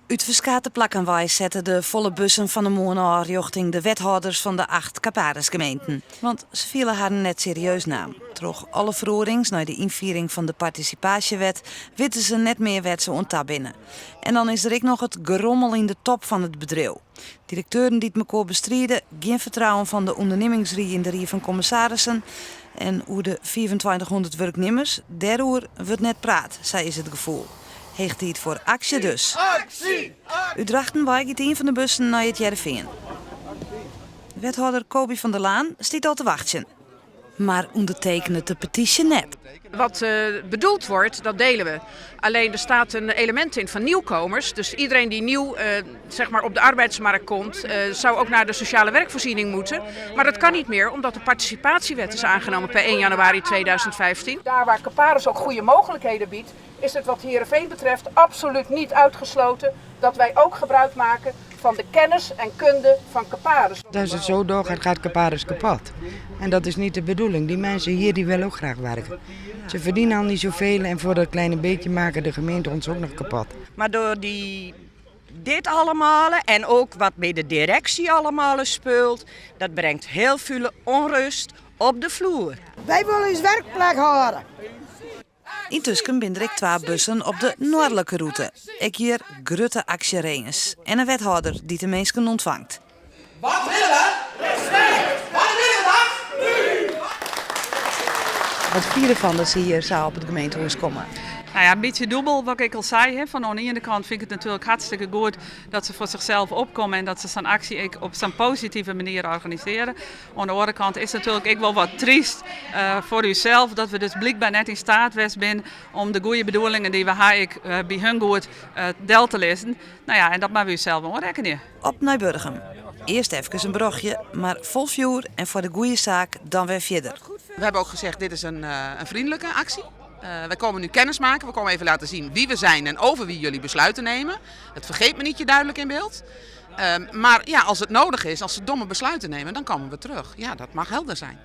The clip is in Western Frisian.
Ut ferskate plakken wei sette de folle bussen fan 'e moarn ôf rjochting de wethâlders fan de acht Caparisgemeenten. Want se fiele harren net serieus naam. Troch alle feroarings nei de ynfiering fan de partisipaasjewet witte se net mear wêr't se oan ta binne. En dan is der ek noch it gerommel yn de top fan it bedriuw. Direkteuren dy't mekoar bestride, gjin fertrouwen fan de ûndernimmingsrie yn de rie fan kommissarissen en oer de 2500 wurknimmers, dêroer wurdt net praat, sa is it gefoel. Heech tiid foar aksje dus. Ut Drachten wei giet ien fan de bussen nei It Hearrenfean. Wethâlder Coby van der Laan stiet al te wachtsjen, mar ûndertekenet de petysje net. Wat bedoeld wordt, dat delen we. Alleen er staat een element in van nieuwkomers. Dus iedereen die nieuw zeg maar op de arbeidsmarkt komt, zou ook naar de sociale werkvoorziening moeten. Maar dat kan niet meer, omdat de participatiewet is aangenomen per 1 januari 2015. Daar waar Caparis ook goede mogelijkheden biedt, is het wat Heerenveen betreft absoluut niet uitgesloten dat wij ook gebruik maken van de kennis en kunde van Caparis. Als het zo doorgaat, gaat Caparis kapot. En dat is niet de bedoeling. Die mensen hier die willen ook graag werken. Ze verdienen al niet zoveel en voor dat kleine beetje maken de gemeente ons ook nog kapot. Maar door die, dit allemaal en ook wat bij de directie allemaal speelt, dat brengt heel veel onrust op de vloer. Wy wolle ús werkplek hâlde. Yntusken binne der ek twa bussen op de noardlike rûte. Ek hjir grutte aksjereeëns en in wethâlder dy't de minsken ûntfangt. Wat willen we? Respect! Wat willen we dat? Nu! Wat fine je derfan dat se hjir sa op it gemeentehûs komme? Nou ja, in bytsje dûbel wat ik al sei. Hè. Fan oan de iene kant fyn ik it natuerlik hartstikke goed dat se foar sichsels opkomme en dat se sa'n aksje ek op sa'n positive manier organisearje. Oan de oare kant is it natuerlik ek wol wat tryst foar ússels dat we dus blykber net yn steat west binne om de goede bedoelingen dy't we ha ek by hun goed del te lizzen. Nou ja, en dat moatte we ússels oanrekkenje. Op nei Burgum. Earst efkes in brochje, mar fol fjoer en foar de goede saak dan wer fierder. We hebben ook gezegd, dit is een, een vriendelijke actie. Wij komen nu kennis maken, we komen even laten zien wie we zijn en over wie jullie besluiten nemen. Het vergeet me nietje duidelijk in beeld. Maar ja, als het nodig is, als ze domme besluiten nemen, dan komen we terug. Ja, dat mag helder zijn.